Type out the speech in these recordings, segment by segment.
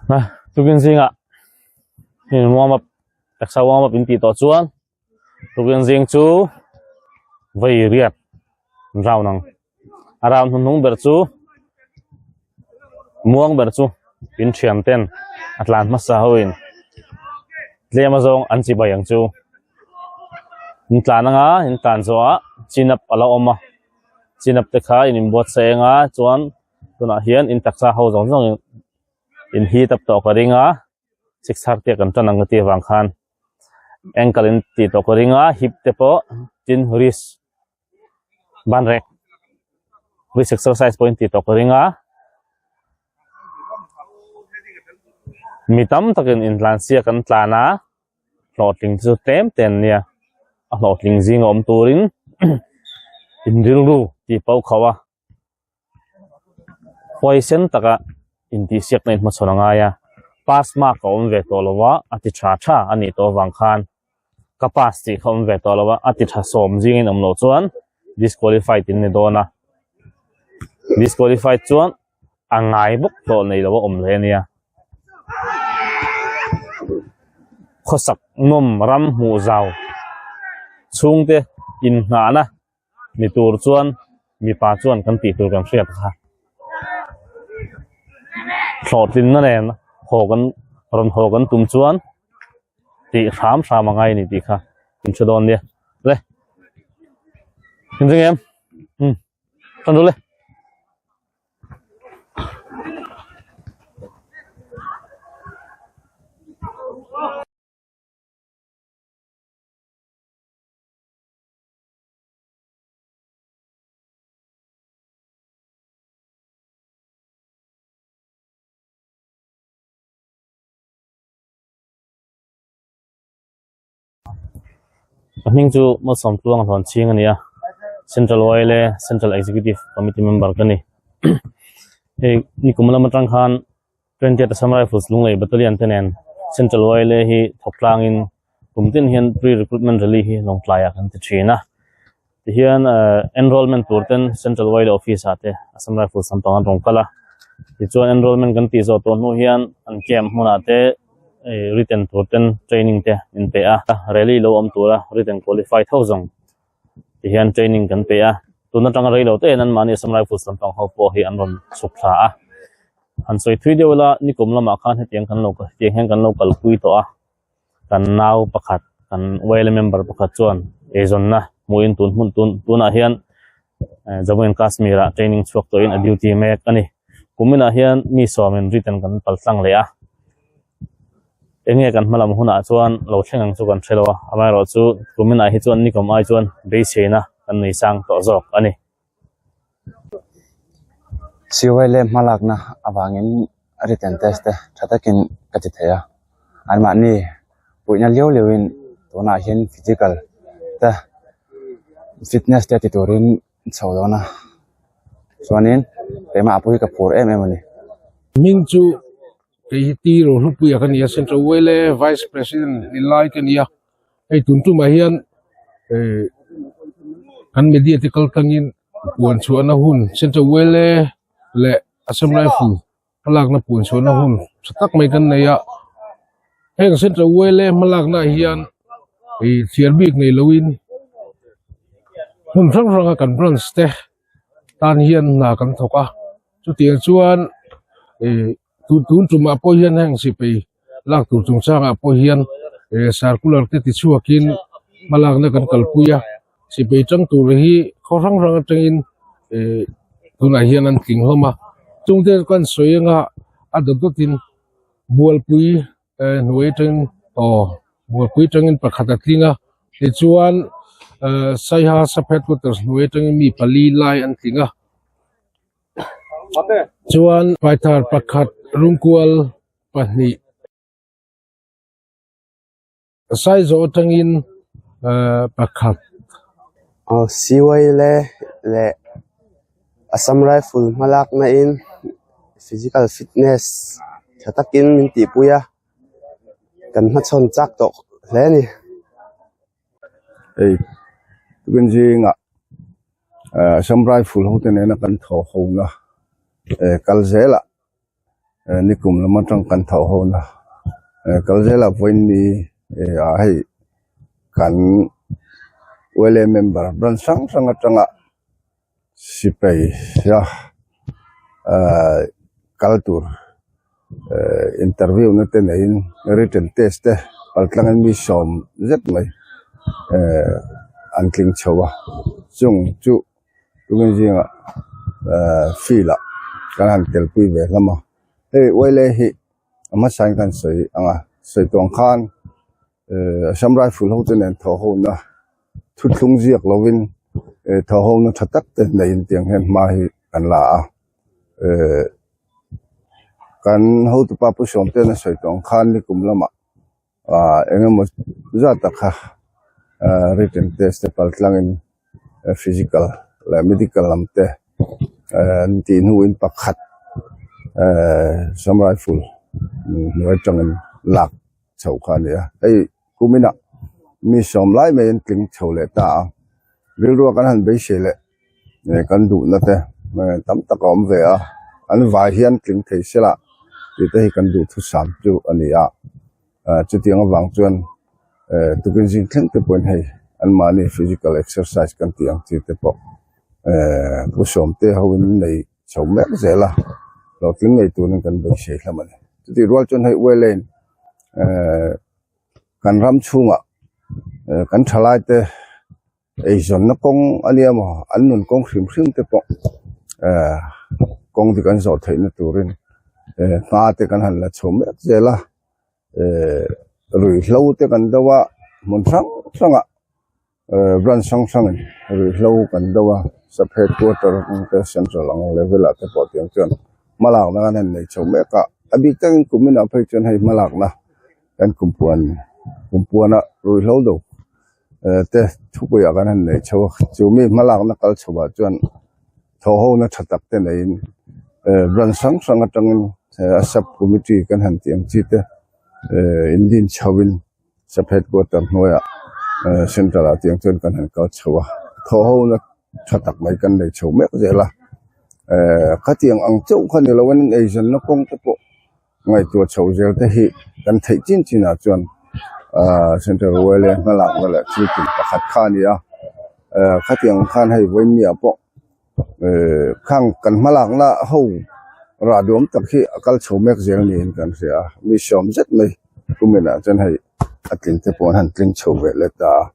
Tukin zingah in warm up taksa warm up in tih tawh chuan tukin zing chu vei riat round ang a round hnuhnung ber chu muang ber chu in thian ten a tlan hmasa ho in tlem a zawng an chibai ang chu in tlan anga in tlan zawh ah chin up a lo awm a chin up te kha in inbuatsaih anga chuan tunah hian in taksa ho zawng zawng in in heat up tawh ka ring a 6:30 ah kan tan ang ka tih avang khan ankle in tih tawh ka ring a hip te pawh tin wrist ban rek wrist exercise pawh in tih tawh ka ring a mi tam takin intlansiak an tlan a hlawhtling chu tlem te an nia a hlawhtling zing a awm turin in rilru tih pawh khauh a. Huaisen taka intihsiakna inhmachhawn a ngai a, pass mark a awm ve tawh lo a, a ti tha tha a nih tawh avang khan ka pass tih kha awm ve tawh lo a, a ti tha sawm zingin awm loh chuan disqualified in ni dawn a, disqualified chuan a ngai bawk tawh nei lo a awm hle a nia. Khawsak nawm ram hmuh zau chhungte inngahna. Ni tur chuan mipa chuan kan tih tur kan hriat kha hlawhtlinna nen haw kan rawn haw kan tum chuan tih hram hram a ngai a ni tih kha in hre dawn nia le in ring em umm tan rawh le. A hming chu Malsawm Tluang Hlawn Chhing a ni a Central YLA Central Executive Committee member ka ni hei nikum lam atang khan Twentieth Assam Rifles Lunglei Battalion te nen Central YLA hi thawk tlangin Kum tin hian pre recruitment rally hi lawngtlai ah kan ti thin a tihian ehh enrollment tur ten central wide office ah te assam rifles lampang an rawn kal a tichuan enrollment kan tih zawh tawh hnu hian an camp hmunah te ih written tur ten training te min pe a rally lo awm tura written qualified ho zawng tihian training kan pe a tun atanga rei lo te hian anmahni assam rifles lampang ho pawh hi an rawn chhuk thla a han sawi thui deuh ila nikum lamah khan hetiang kan lo hetiang hian kan lo kalpui tawh a. kan nau pakhat kan YLA member pakhat chuan eizawnna hmuhin tun hmun tun tunah hian eh Jammu and Kashmir ah training chhuak tawhin a duty mek a ni kuminah hian mi sawmin written kan pal tlang leh a enge kan hmalam hunah chuan lo thleng ang chu kan hre lo a amaherawh chu kuminah hi chuan nikum ai chuan beiseina kan nei sang tawh zawk a ni. YLA hmalakna avangin written test te tha takin ka ti thei a anmahni puihna liau liauin tunah hian physical te fitness te ti turin chho dawn a chuanin keimah pawh hi ka phur em em a ni. Hming chu kei hi T Rohlupuia ka ni a Central YLA Vice President ni lai ka ni a. Hei tun tumah hian eh kan media te kal tlangin puan chhuahna hun Central YLA leh Assam Rifle hmalakna puan chhuahna hun tha tak mai kan nei a heng Central YLA hmalakna ah hian ih thliar bik nei loin hmun hrang hranga kan branch te tan hian hna kan thawk a chutiang chuan ih tun tumah pawh hian heng sipai lak tur chungchangah pawh hian eh circular te ti chhuakin hmalakna kan kalpui a sipai tang tur hi khaw hrang hrang atangin eh tunah hian an tling hlawm a chungte kan sawi anga a dawt dawtin bualpui eh hnuai atangin aw bualpui atangin pakhat a tling a tichuan eh saiha sub headquarters hnuai atangin mi pali lai an tling a chuan paithar pakhat rungkual pahnih saizawh atangin ehh pakhat. Aw CYLA leh Assam Rifle hmalakna in physical fitness tha takin min tihpui a kan hmachhawn chak tawh hle a ni. Hei tukin zingah Assam Rifle ho te nena kan thawh hona kal zelah. Nikum lam atang kan thawh ho na kal zela vawiin ni ah hei kan yla member branch hrang hrang atanga sipai a ahh kal tur ehh interview na te neiin written test te paltlangin mi sawm zet mai ehh an tling chho a chung chu tunge zingah ehh field ah kan han telpui ve hlawm a hei yla hi a hmasain kan sawi ang a sawi tawng khan ehh Assam Rifle ho te nen thawh ho na thuthlung ziak lovin ehh thawh ho na tha tak te neiin tiang hian hma hi kan la a ehh kan hotupa pu Sawmtena sawi tawng khan nikum lamah ah eng emaw zat tak kha ah written test te pal tlangin physical leh medical lam te eh an tih hnuin pakhat eh Assam Rifle hnuai atangin lak chhoh kha a ni a hei kuminah mi sawm lai mai an tling chho leh ta a rilru a kan han beisei leh eh kan duhna te tam tak a awm ve a an vai hian tling thei sela tih te hi kan duhthusam chu a ni a ah chutiang avang chuan eh tukin zing thleng te pawhin hei anmahni physical exercise kan tih ang chi te pawh eh pu sawm te ho in nei chho mek zel a hlawhtling ngei turin kan beisei hlawm a ni chutih rual chuan hei uai lane eh kan ram chhungah eh kan thalai te eizawnna kawng a nia maw an nun kawng hrim hrim te pawh eh kawng dik an zawh theihna turin eh hma te kan han la chho mek zel a eh ruihhlo te kan do a hmun hrang hrangah eh branch hrang hrangin ruihhlo kan do a sub headquarter te central ang level ah te pawh tiang chuan hmalakna kan han nei chho mek a a bik takin kum inah phei chuan hei hmalakna kan kumpuan kumpuana ruihhlo do. Te thupuiah kan han nei chho a chu mi hmalakna kal chhoah chuan thawh hona tha tak te neiin eh branch hrang hrang atangin a sub committee kan han tih ang chi te eh in din chhoin sub headquarter hnuaiah eh central ah tiang chuan kan han kal chho a thawh hona tha tak mai kan nei chho mek zel a eh khatiang ang chauh kha ni loin eizawnna kawng te pawh. Ngaihtuah chhoh zel te hi kan theih chin chin ah chuan ahh central yla hmalakna leh thil tum pakhat kha a ni a eh khatiang khan hei vawiin ah pawh eh khang kan hmalakna ho rah duam tak hi a kal chho mek zel niin kan hria a mi sawm zet mai kumin ah chuan hei a tling te pawh an han tling chho ve leh ta a.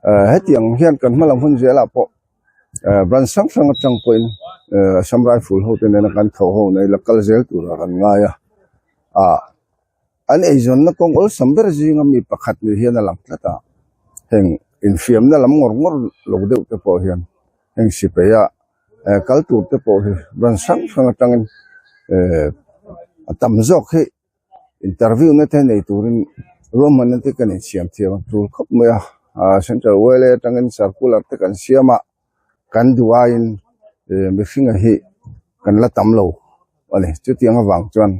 Eh hetiang hian kan hma lam hun zelah pawh eh branch hrang hrang atang pawhin eh Assam Rifle ho te nena kan thawh ho nei la kal zel turah kan ngai a ah an eizawnna kawng awlsam ber zinga mi pakhat ni hian a lang tlat a heng infiamna lam ngawr ngawr lo deuh te pawh hian heng sipai ah eh kal tur te pawh hi branch hrang hrang atangin eh a tam zawk hi. Interview na te nei turin ruahmanna te kan insiam thiam a tul khawp mai a ah central yla atangin circular te kan siam a kan duh aiin eh mihringa hi kan la tam lo a ni chutiang avang chuan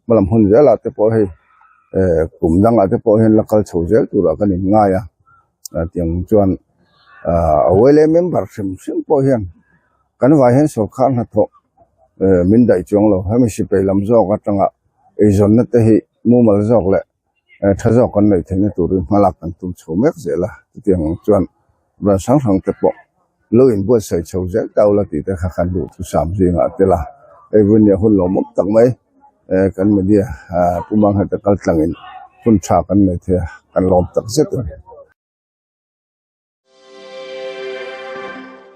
hmalam hun zelah te pawh hei eh kum dangah te pawh hian la kal chho zel turah kan inngai a tiang chuan ah yla member hrim hrim pawh hian. Kan vai hian sawrkar hnathawh eh min daih chuang lo hemi sipai lam zawk atanga eizawnna te hi mumal zawk leh eh tha zawk kan neih theihna turin hmalak kan tum chho mek zel a chutiang ang chuan ran hrang hrang te pawh lo inbuatsaih chho zel ta ula tih te kha kan duh thusam zingah a tel a hei vun nia hun lawmawm tak mai eh kan media ah Pu Mangheta kal tlangin hun tha kan nei thei a kan lawm tak zet a ni.